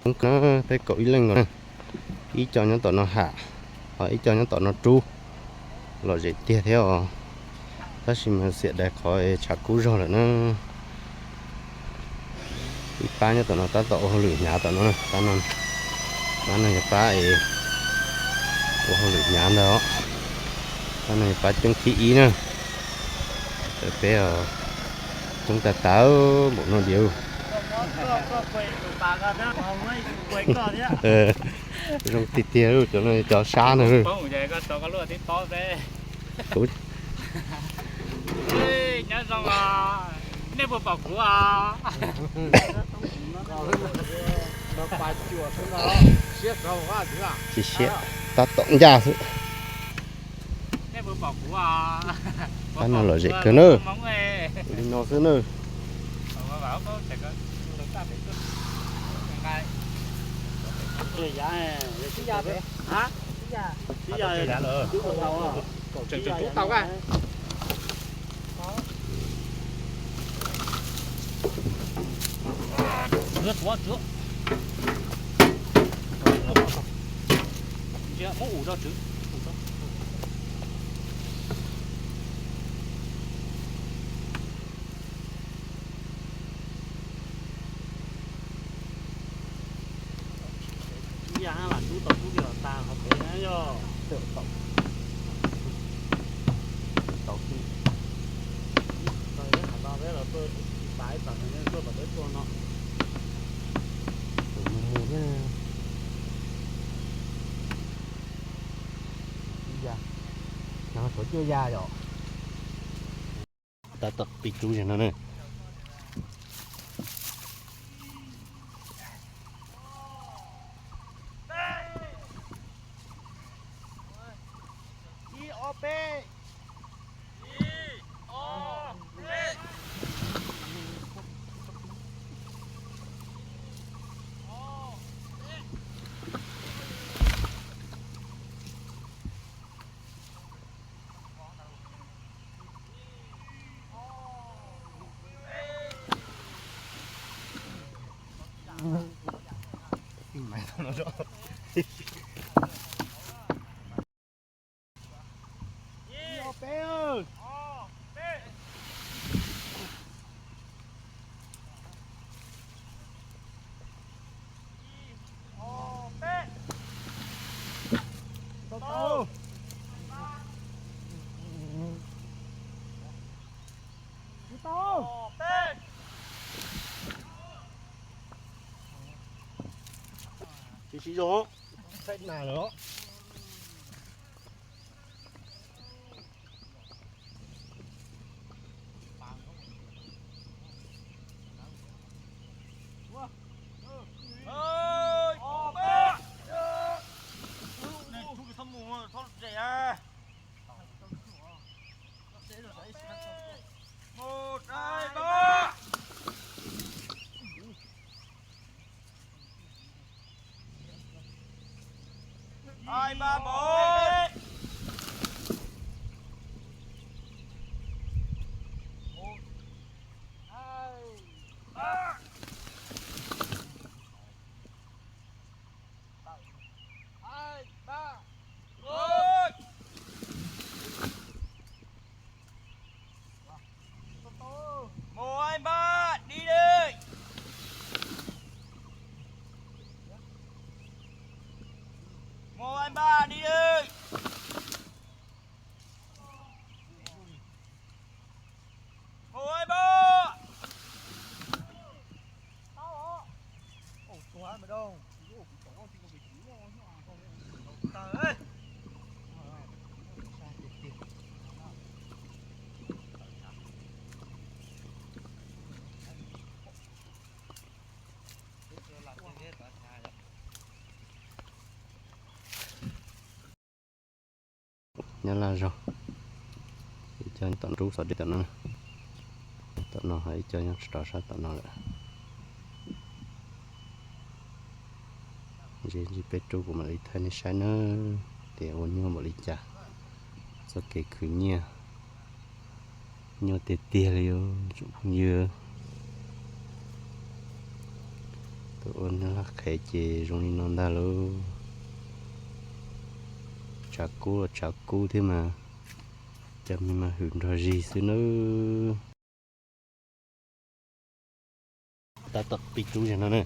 Coob kawg, peb kaum ib leej los na, ib co nyob tom no ham, ho ib co nyob tom no rub, lom zem tiag thiab os. Tab sis mas xiam dais qhov tshav kub zog lawm na. Ib pab nyob tom no tab tom ua hauj lwm hnyav tom no, pab no, pab no yog pab es ua hauj lwm hnyav ntag os. Pab no yog pab ceeb thib ib na. Peb coob tag tag npaum no diam. Zoo tiag tiag, cov no cov sab na. Kuv tsis siab, tab tom ncaj xwb. Pab no lom zem kawg na. Li no xwb na. Ib yam lam rub tau rub li los tag qhov pem na yog. Tau, peb los tuaj ib pab ib pab tuaj tom peb tuaj no. Mus mus thiab. Ib yam, no tshuav cuaj yam yom. Tab tom pib rub zog no na. Tsis siv zog. Hai ba một. Hai ba. Một hai ba đi đi. Một hai ba đi đi. Một hai ba. Nyob laj zog, ib co tom rub xov dej tom no, tom no ho ib co nyob rov sab tom no lawm. Ntsis ntsis peb rub kuv mam li thaij nej saib nawb, tias ua nyuaj npaum li cas, txoj kev khwv nyiaj. Nyuaj tiag tiag li os tsoom phooj ywg. Ua nws laj qhev ces zoo li no ntag lauj. Tsav kub los tsav kub thiab mas, cov me mas hwm nrog zig xwb nawb. Tab tom pib rub zog no na.